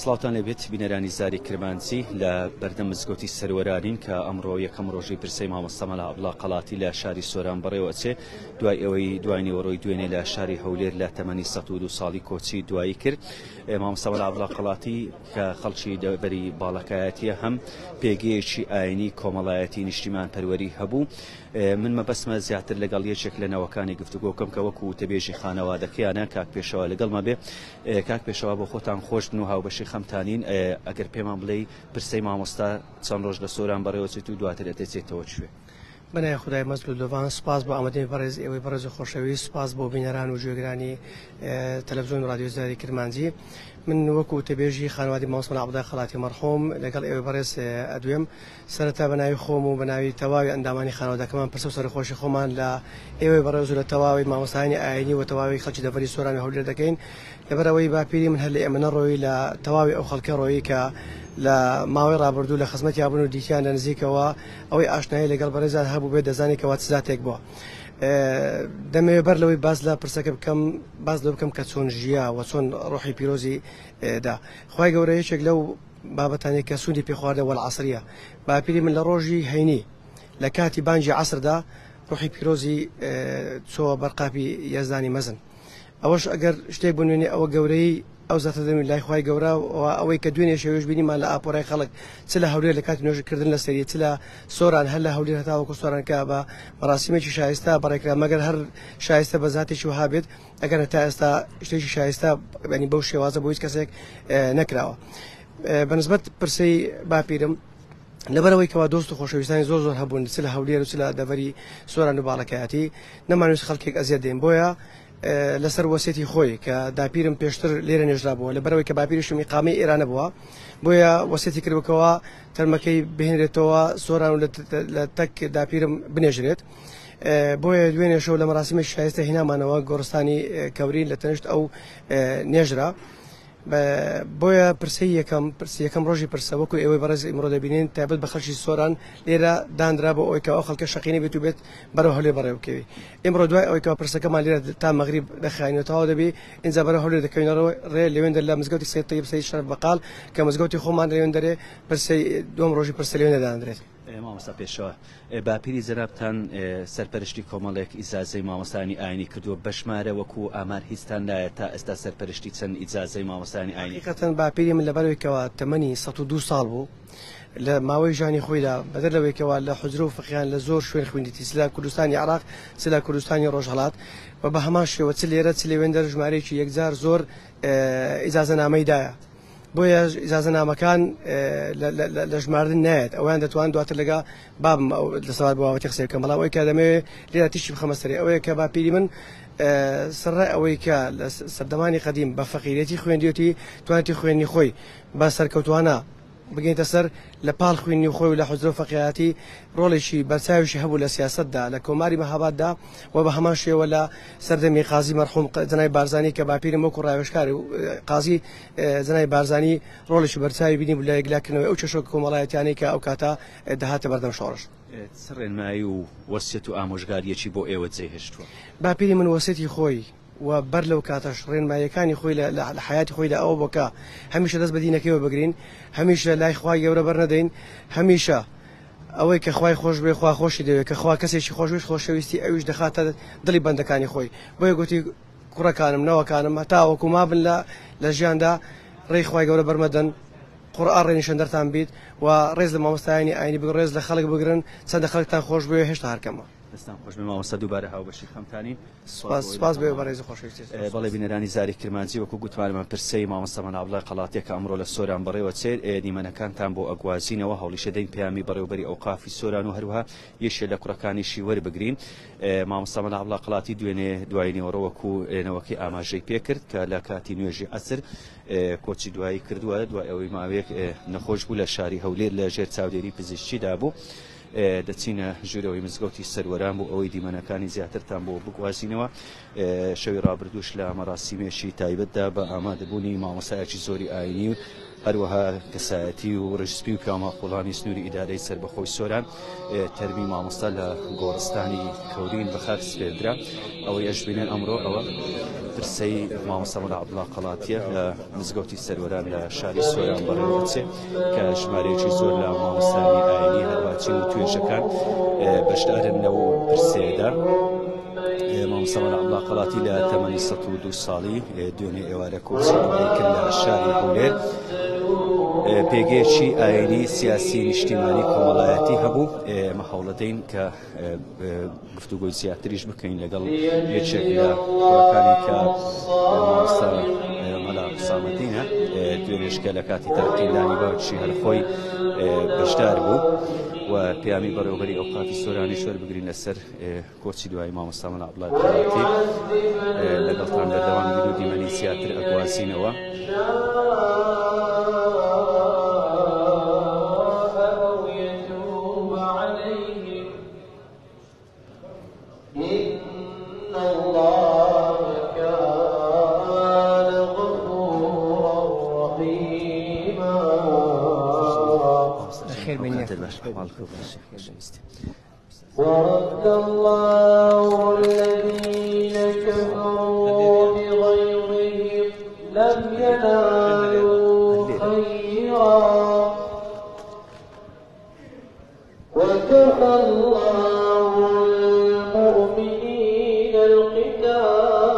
سڵاوتان لێبێت بینەرانی زاری کرمانجی لە بەردەم مزگەوتی سەروەرانین کە ئەمڕۆ یەکەم ڕۆژی پرسەی مامۆستا مەلا عەبدوڵا قەڵاتی لە شاری سۆران بەڕێوە ئەچێ دوای ئەوەی دوای نیوەڕۆی دوێنێ لە شاری هەولێر لە تەمەنی 102 ساڵی کۆچی دوایی کرد مامۆستا مەلا عەبدوڵا قەڵاتی کە خەڵکی دەڤەری باڵەکایەتیە هەم پێگەیەکی ئاینی کۆمەڵایەتی نیشتیمان پەروەری هەبوو من مەبەستمە زیاتر لەگەڵ یەکێک لە نەوەکانی گفتوگۆ بکەم کە وەکو وتەبێژی خانەوادەکەیانە کاک پێشەوا لەگەڵمە بێ کاک پێشەوا بۆ خۆتان خۆش بن و هاوبەشی خەمتانین ئەگەر پێمان بڵێی پرسەی مامۆستا چەند ڕۆژ لە سۆران بەڕێوەچێت و دواتر ئەتێچێتەوە کوێ؟ بەناوی خودای مەزن و دڵۆڤان سوپاس بۆ ئامادەیی بەڕێز ئێوەی بەڕێز و خۆشەویست سوپاس بۆ بینەران و گوێگرانی تەلەفزیۆن و ڕادیۆ زاری کرمانجی من وەکو وتەبێژی خانەوادەی مامۆستا مەلا عەبدوڵای خەڵاتی مەڕحوم لەگەڵ ئێوەی بەڕێز ئەدوێم سەرەتا بە ناوی خۆم و بە ناوی تەواوی ئەندامانی خانەوادەکەمان پرسە و سەرەخۆشی خۆمان لە ئێوەی بەڕێز و لە تەواوی مامۆستایانی ئایینی و تەواوی خەڵکی دەڤەری سۆران و هەولێر دەکەین لەبەر ئەوەی باپیری من هەر لە ئێمە نەڕۆیی لە تەواوی ئەو خەڵکە ڕۆیی کە لە ماوەی ڕابردوو لە خزمەتیا بوون و دیتیان لە نزیکەوە ئەوەی ئاشنایی لەگەڵ بەڕێزیان هەبووبێت دەزانێت کەوا چ زاتێک بووە. دەمەوێت بەر لەوەی باس لە پرسەکە بکەم باس لەوە بکەم کە چۆن ژیا و چۆن ڕۆحی پیرۆزی دا. خوای گەورە یەکێک لەو بابەتانەی کە سوندی پێ خواردە وەلعەسریە. باپیری من لە ڕۆژی هەینی لە کاتی بانگی عەسردا ڕۆحی پیرۆزی چۆوە بەر قاپی یەزدانی مەزن. ئەوەش ئەگەر شتێک بنوێنێ ئەوە گەورەیی ئەو زاتە دەنوێنێ لای خوای گەورە و ئەوەی کە دوێنێ شەوێش بینیمان لە ئاپۆرای خەڵک چ لە هەولێر لە کاتی نوێژ کردن لە سەری چ لە سۆران هەر لە هەولێر هەتاوەکو سۆران کە بە مەراسیمێکی شایستە بەڕێکرا مەگەر هەر شایستە بە زاتێکی وەها بێت ئەگەر هەتا ئێستا شتێکی شایستە یعنی بەو شێوازە بۆ هیچ کەسێک نەکراوە بەنسبەت پرسەی باپیرم لەبەرئەوەی کەوا دۆست و خۆشەویستانی زۆر زۆر هەبوون چ لە هەولێر و چ لە دەڤەری سۆران و باڵەکایەتی نەمانویست خەڵکێک ئەزیەت دێن بۆیە لەسەر وەسێتی خۆی کە داپیرم پێشتر لێرە نێژرا بووە لەبەرەوەی کە باپیریشم ئیقامەی ئێرانە بووە بۆیە وەسێتی کردبکەوە تەرمەکەی بهێنرێتەوە سۆران و لە تەک داپیرم بنێژرێت بۆیە دوێنێ شەو لە مەراسیمی شایستە هینامانەوە گۆڕستانی کەورین لە تەنیشت ئەو نێژرا. بۆیە پرسەی یەکەم پرس یەکەم ڕۆژی پرسە وەکو ئێوەی بەڕێز ئیمڕۆ دەبینین تایبەت بە خەڵکی سۆران لێرە دانرا بۆ ئەوەی کە ئەو خەڵکە شەقینە بێت و بێت بەرەو هەولێر بەڕێ بکەوی ئیمڕۆ دوای ئەوەی کە پرسەکەمان لێرە تا مەغریب دەخایەنەوە تەواو دەبی ئینجا بەرەو هەولێر دەکەوینەوە ڕێ لەوێندەر لە مزگەوتی سەید تەیب سەید شەرەف بەقاڵ کە مزگەوتی خۆمان لەوێندەرێ پرسەی دووەم ڕۆژی پرسە لەوێندە دانرێت. مامۆستا پێشەوا باپیری جەنابتان سەرپەرشتی کۆمەڵێک ئیجازەی مامۆستایانی ئاینی کردووە بەشمارە وەکو ئامار هیچتان لایە تا ئێستا سەرپەرشتی چەند ئیجازەی مامۆستایانی ئاینی حەقیقەتەن باپیری من لەبەرئەوەی کەوا تەمەنی 102 ساڵ بوو لە ماوەی ژیانی خۆیدا بەدەر لەوەی کەوا لە حوجرە و فقیان لە زۆر شوێن خوێندیتی چ لە کوردستانی عێراق چ لە کوردستانی ڕۆژهەڵات و بە هەمان شێوە چ لێرە چ لەوێندەر ژمارەیەکی یەکجار زۆر ئیجازەنامەی دایە. بۆیە ئیجازەنامەکان لە ژماردن نایەت ئەویان دەتوان دواتر لەگە بابم ئەو لە سەوار بۆ بابەتی قسەی بکەم بەڵام ئەوەی کە دەمەوێت لێرە تیشکی بخەمە سەری ئەوەیە کە باپیری من سەرڕای ئەوەی کە لە سەردەمانی قەدیم بە فەقیرێتی خوێندیەتی توانێتی خوێندنی خۆی بە سەرکەوتوانە بگەینتە سەر لە پاڵ خویندنی خۆی و لە حوجرە و فەقیایەتی ڕۆڵێکی بەرچاویشی هەبوو لە سیاسەتدا لە کۆماری مەهاباددا و بە هەمان شێوە لە سەردەمی قازی مەرحوم جەنابی بارزانی کە باپیرم وەکو ڕاوێژکار و قازی جەنابی بارزانی ڕۆڵێکی بەرچاوی بینی بوو لە یەکلاکردنەوەی ئەو کێشە کۆمەڵایەتیانەی کە ئەو کاتە دەهاتە بەردەم شۆڕش. چ ڕێنمایی و وەسیەت و ئامۆژگارییەکی بۆ ئێوە جێهێشتووە؟ باپیری من وەسیەتی خۆی و بەر لەو کاتەش ڕێنماییەکانی خۆی لە حەیاتی خۆیدا ئەوە بووە کە هەمیشە دەست بە دینەکەیەوە بگرین، هەمیشە لای خوای گەورە بەر نەدەین، هەمیشە ئەوەی کە خوای خۆش بوێ خوا خۆشی دەوێ، کە خوا کەسێکی خۆش بوێت خۆشەویستی ئەویش دەخاتە دڵی بەندەکانی خۆی، بۆیە گوتی کوڕەکانم، نەوەکانم هەتاوەکو مابن لە لە ژیاندا ڕێی خوای گەورە بەرمەدەن، قورئان ڕێنیشاندەرتان بیت و ڕێز لە مامۆستایانی ئاینی بگرن، ڕێز لە خەڵک بگرن، چەندە خەڵکتان خۆش بوێ هێشتا هەر کەمە. دەستان خۆش بێ مامۆستا دووبارە هاوبەشی خەمتانین. سوپاس سوپاس بۆ ئێوە بەڕێز و خۆشەویستی زۆر بەڵێ سوپاس. بینەرانی زاری کرمانجی وەکو گوتمانمان پرسەی مامۆستا مەلا عەبدوڵای قەڵاتیە کە ئەمڕۆ لە سۆران بەڕێوە چێت دیمەنەکانتان بۆ ئەگوازینەوە هەوڵیشە دەین پەیامی بەڕێوبەری ئەوقافی سۆران و هەروەها یەکێ لە کوڕەکانیشی وەربگرین مامۆستا مەلا عەبدوڵا قەڵاتی دوێنێ دوای نیوەڕۆ وەکو نەوەکەی ئاماژەی پێکرد کە لە کاتی نوێژی عەسر کۆچی دوایی کردووە دوای ئەوەی ماوەیەک نەخۆش بوو لە شاری هەولێر لە ژێر چاودێری پزیشکیدا بوو. دەچینە ژوورەوەی مزگەوتی سەروەران بۆ ئەوەی دیمەنەکانی زیاترتان بۆ بگوازینەوە. شەوی ڕابردووش لە مەراسیمێکی تایبەتدا بە ئامادەبوونی مامۆستایەکی زۆری ئاینی و هەروەها کەسایەتی و ڕیشسپی و پیاوماقوڵانی سنووری ئیدارەی سەربەخۆی سۆران. تەرمی مامۆستا لە گۆڕستانی کەورین بە خاک سپێردرا. ئەوەی ئەشبینن ئەمڕۆ ئەوە پرسەی مامۆستا مەلا عەبدوڵا قەڵاتیە لە مزگەوتی سەروەران لە شاری سۆران بەڕێوەدەچێ کە ژمارەیەکی زۆر لە مامۆستایانی ئایینی هەروەها چین و توێژەکان بەشدارن لەو پرسەیەدا. مامۆستا مەلا عەبدوڵا قەڵاتی لە تەمەنی 102 ساڵی دوێنێ ئێوارە کۆچی دوایی کرد لە شاری هەولێر. پێگەیەکی ئایینی، سیاسی، نیشتیمانی، کۆمەڵایەتی هەبوو. ئێمە هەوڵەدەین کە گفتوگۆی زیاتریش بکەین لەگەڵ یەکێک لە کوڕەکانی کە مامۆستا مەلا حوسامەدینە دوێنێش کە لە کاتی تەلقیندانی باوکی هەر خۆی بەشدار بوو و پەیامی بەڕێوەبەری ئەوقافی سۆرانیش وەربگرین لەسەر کۆچی دوایی مامۆستا مەلا عەبدوڵای قەڵاتی لەگەڵتان بەردەوام بین و دیمەنی زیاتر ئەگوازینەوە. ورد الله الذين كفروا بغيظهم لم ينالوا خيرا وكفى الله المؤمنين القتال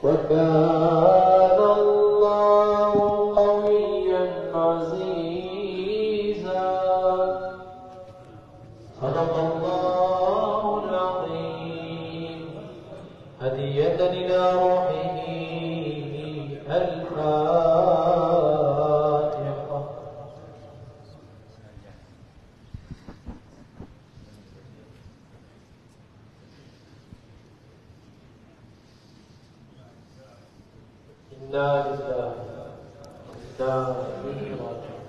وكان الله قويا عزيزا صدق الله العظيم هدية إلى روحه الفاتحة. إنا لله وإنا إليه راجعون.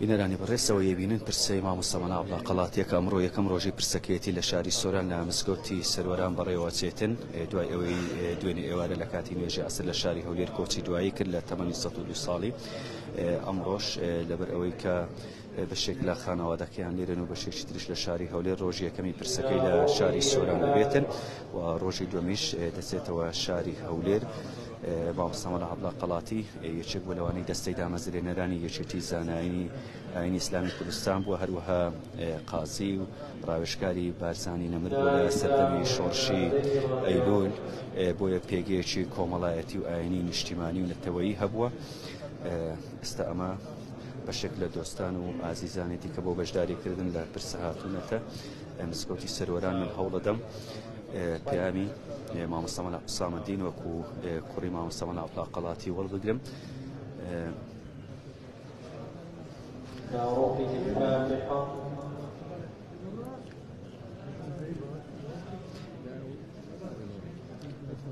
بینەرانی بەڕێزەوە یەبینن پرسەی مامۆستا مەلا عەبدوڵا قەڵاتیە کە ئەمڕۆ یەکەم ڕۆژی پرسەکەیەتی لە شاری سۆران لە مزگەوتی سەروەران بەڕێوەچێتن دوای ئەوەی دوێنێ ئێوارە لە کاتی نوێژی عەسر لە شاری هەولێر کۆچی دوایی کرد لە تەمەنی 102 ساڵی ئەمڕۆش لەبەر ئەوەی کە بەشێک لە خانەوادەکەیان لێرن و بەشێکی تریش لە شاری هەولێر ڕۆژی یەکەمی پرسەکەی لە شاری سۆران دەبێتن و ڕۆژی دووەمیش دەچێتەوە شاری هەولێر. مامۆستا مەلا عەبدوڵا قەڵاتی یەکێک بوو لەوانەی دەستەی دامەزرێنەرانی یەکێتی زانایانی ئاینی ئیسلامی کوردستان بووە، هەروەها قازی و ڕاوێژکاری بارزانی نەمر بووە لە سەردەمی شۆڕشی ئەیلول، بۆیە پێگەیەکی کۆمەڵایەتی و ئاینی نیشتیمانی و نەتەوەیی هەبووە. ئێستا ئەمە بەشێک لە دۆستان و ئازیزانی دیکە بۆ بەشداریکردن لە پرسە هاتوونەتە مزگەوتی سەروەران. من هەوڵەدەم پەیامی مامۆستا مەلا حوسامەدین وەکو کوڕی مامۆستا مەلا عەبدوڵا قەڵاتی وەربگرم.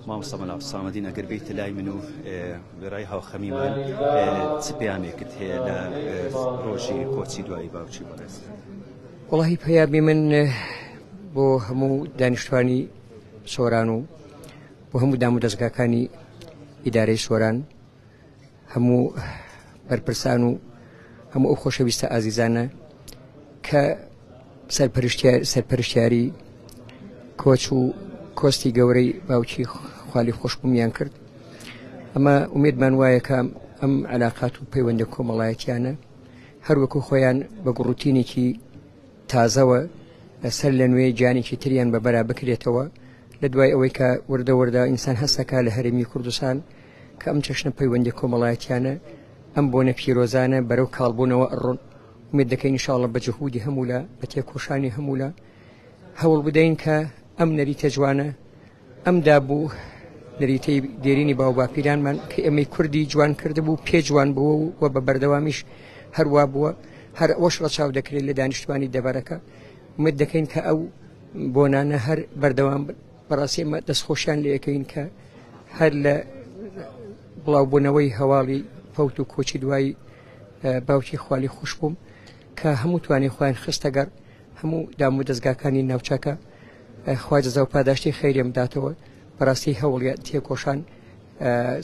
مامۆستا مەلا حوسامەدین ئەگەر بێیتە لای من و وێڕای هاوخەمیمان چ پەیامێکت هەیە لە ڕۆژی کۆچی دوایی باوکی بەڕێز؟ وەڵاهی پەیامی من بۆ هەموو دانیشتوانی سۆران و بۆ هەموو دام و دەزگاکانی ئیدارەی سۆران، هەموو بەرپرسان و هەموو ئەو خۆشەویستە ئازیزانە کە سەرپەرشتیاری کۆچ و کۆستی گەورەی باوکی خوالی خۆشبوومیان کرد. ئەمە ئومێدمان وایە کە ئەم علاقات و پەیوەندە کۆمەڵایەتیانە هەروەکو خۆیان بە گوڕوتینێکی تازەوە سەر لە نوێ گیانێکی تریان بە بەرا بکرێتەوە. لە دوای ئەوەی کە وردە وردە ئینسان هەستەکا لە هەرێمی کوردستان کە ئەم چەشنە پەیوەندی کۆمەڵایەتیانە ئەم بۆنە پیرۆزانە بەرەو کاڵبوونەوە ئەڕۆن ئومێد دەکەین ان شاء اللە بە جهودی هەموولا بە تێکۆشانی هەموولا هەوڵ بدەین کە ئەم نەریتە جوانە ئەم داب و نەریتەی دێرینی باوباپیرانمان کە ئێمەی کوردی جوان کردبوو پێ جوان بووە و بە بەردەوامیش هەروا بووە هەر ئەوەش ڕەچاو دەکرێت لە دانیشتوانی دەڤەرەکە ئومێد دەکەین کە ئەو بۆنانە هەر بەردەوام بن بەڕاستی ئێمە دەستخۆشیان لێ ئەکەین کە هەر لە بڵاوبوونەوەی هەواڵی فەوت و کۆچی دوایی باوکی خوالی خوش بووم کە هەموو توانی خۆیان خستە گەڕ هەموو دام و دەستگاکانی ناوچەکە خوا جەزا و پاداشتی خەیرێم داتەوە بەڕاستی هەوڵیان تێکۆشان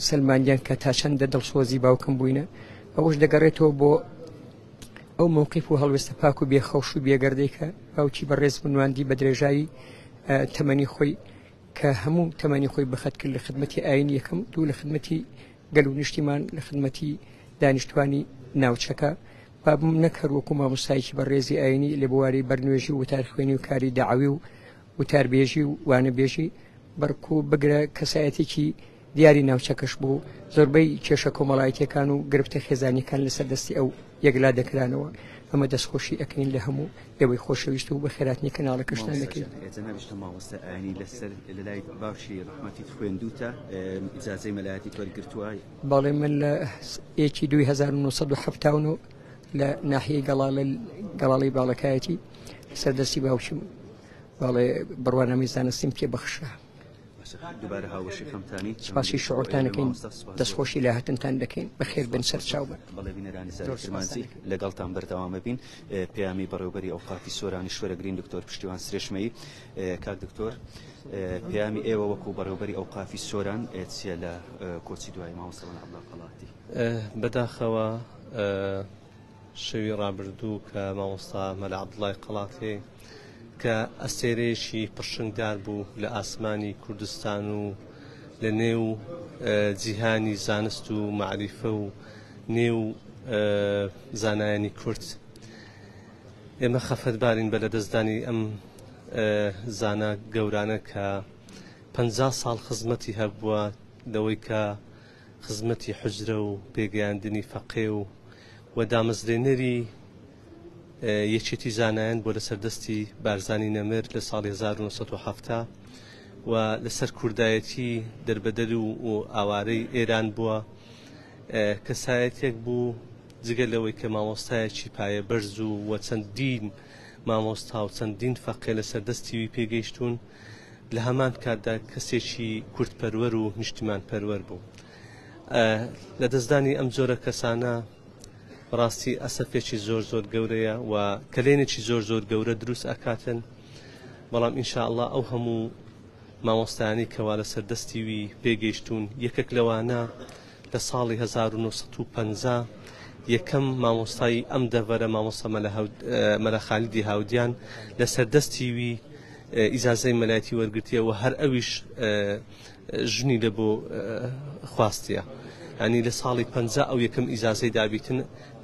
سلماندیان کە تا چەندە دڵسۆزی باوکم بووینە ئەوەش دەگەڕێتەوە بۆ ئەو مەوقیف و هەڵوێستە پاک و بێخەوش و بێگەردەی کە باوکی بەڕێز بنواندی بە درێژایی تەمەنی خۆی کە هەموو تەمەنی خۆی بەخت کرد لە خدمەتی ئاین یەکەم دوو لە خدمەتی گەل و نیشتیمان لە خدمەتی دانیشتوانی ناوچەکە بابم نەک هەر وەکو مامۆستایەکی بەڕێزی ئاینی لە بواری بەرنوێژی و وتارخوێنی و کاری دەعوی و وتاربێژی و وانەبێژی بەڵکو بگرە کەسایەتێکی دیاری ناوچەکەش بوو، زۆربەی کێشە کۆمەڵایەتیەکان و گرفتە خێزانیەکان لەسەر دەستی ئەو یەکلا دەکرانەوە، ئەمە دەستخۆشی ئەکەین لە هەموو ئێوەی خۆشەویست و بەخێراتنی کەناڵەکەشتان دەکەین. جەنابیشتە مامۆستای ئاینی لەسەر لەلای باوکی ڕەحمەتیت خوێندووتە ئیجازەی مەلایەتیت وەرگرتووە؟ بەڵێ من لە یەکی دووی 1979 لە ناحیەی گەڵاڵە گەڵاڵەی باڵەکایەتی لەسەر دەستی باوکیم بەڵێ بڕوانامەی زانستیم پێ بەخشرا. دووبارە هاوبەشی خەمتانی سپاسی شعورتان دەکەین دەستخۆشی لە هاتنتان دەکەین بەخێر بن سەرچاو بن. بەڵێ بینەرانی زاری کرمانجی لەگەڵتان بەردەوام بین پەیامی بەڕێوبەری ئەوقافی سۆرانی شوەرەگرین دکتۆر پشتیوان سرێشمەیی کاک دکتۆر پەیامی ئێوە وەکو بەڕێوبەری ئەوقافی سۆران چییە لە کۆچی دوایی مامۆستا مەلا عەبدوڵا قەڵاتی؟ بەداخەوە شەوی ڕابردوو کە مامۆستا مەلا عەبدوڵای قەڵاتی کە ئەستێرەیەکی پڕشنگدار بوو لە ئاسمانی کوردستان و لە نێو جیهانی زانست و مەعریفە و نێو زانایانی کورد ئێمە خەفەتبارین بە لەدەستدانی ئەم زانا گەورانە کە 50 ساڵ خزمەتی هەبووە لەوەی کە خزمەتی حوجرە و پێگەیاندنی فەقێ و و دامەزرێنەری یەکێتی زانایان بۆ لەسەر دەستی بارزانی نەمر لە ساڵی 1970 و لەسەر کوردایەتی دەربەدەر و ئاوارەی ئێران بووە کەسایەتێک بوو جگە لەوەی کە مامۆستایەکی پایە بەرز و وە چەندین مامۆستا و چەندین فەقێ لەسەر دەستی وی پێگەیشتوون لە هەمان کاتدا کەسێکی کوردپەروەر و نیشتیمانپەروەر بوو. لەدەستدانی ئەم جۆرە کەسانە بەڕاستی ئەسەفێکی زۆر زۆر گەورەیە و کەلێنێکی زۆر زۆر گەورە دروست ئەکاتن بەڵام ئینشاءاللە ئەو هەموو مامۆستایانی کەوا لەسەر دەستی وی پێگەیشتوون یەکێک لەوانە لە ساڵی 1950 یەکەم مامۆستای ئەم دەڤەرە مامۆستا مەلا خالیدی هاودیان لەسەر دەستی وی ئیجازەی مەلایەتی وەرگرتیە و هەر ئەویش ژنی لە بۆ خواستیە ینی لە ساڵی پ ئەو یەکەم ئیجازەی دابیتن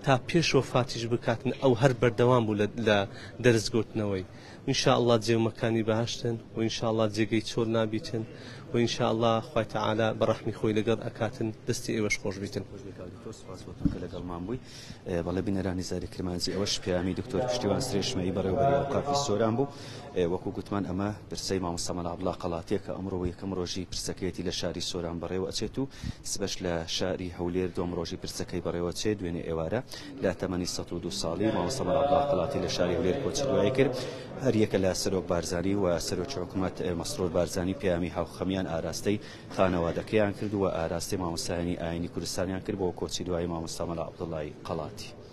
تا پێش وەفاتیش بکاتن ئەو هەر بەردەوام بوو لە دەرس گوتنەوەی ان شاء اللە جێ و مەکانی بەهەشتن و ان شاء اللە جێگەی چۆل نابیتن و ان شاء اللە خوای تەعالا بە ڕەحمی خۆی لەگەڵ ئەکاتن دەستی ئێوەش خۆش بیتن. خۆش بێ کاک دکتۆر سوپاس بۆ تۆ کە لەگەڵمان بووی. بەڵێ بینەرانی زاری کرمانجی ئەوەش پەیامی دکتۆر پشتیوان سرێشمەیی بەڕێوەبەری ئەوقافی سۆران بوو. وەکو گوتمان ئەمە پرسەی مامۆستا مەلا عەبدوڵا قەڵاتیە کە ئەمڕۆ یەکەم ڕۆژی پرسەکەیەتی لە شاری سۆران بەڕێوە ئەچێت و سبەش لە شاری هەولێر دووەم ڕۆژی پرسەکەی بەڕێوە چێ دوێنێ ئێوارە لە تەمەنی 102 ساڵی مامۆستا مەلا عەبدوڵا قەڵاتی لە شاری هەولێر کۆچی دوایی کرد هەریەکە لە سەرۆک بارزانی و سەرۆکی حکومەت مەسرور بارزانی پەیامی هاوخەمیان ئاراستەی خانەوادەکەیان کرد و ئاراستەی مامۆستایانی ئاینی کوردستانیان کرد بۆ کۆچی دوایی مامۆستا مەلا عەبدوڵای قەڵاتی.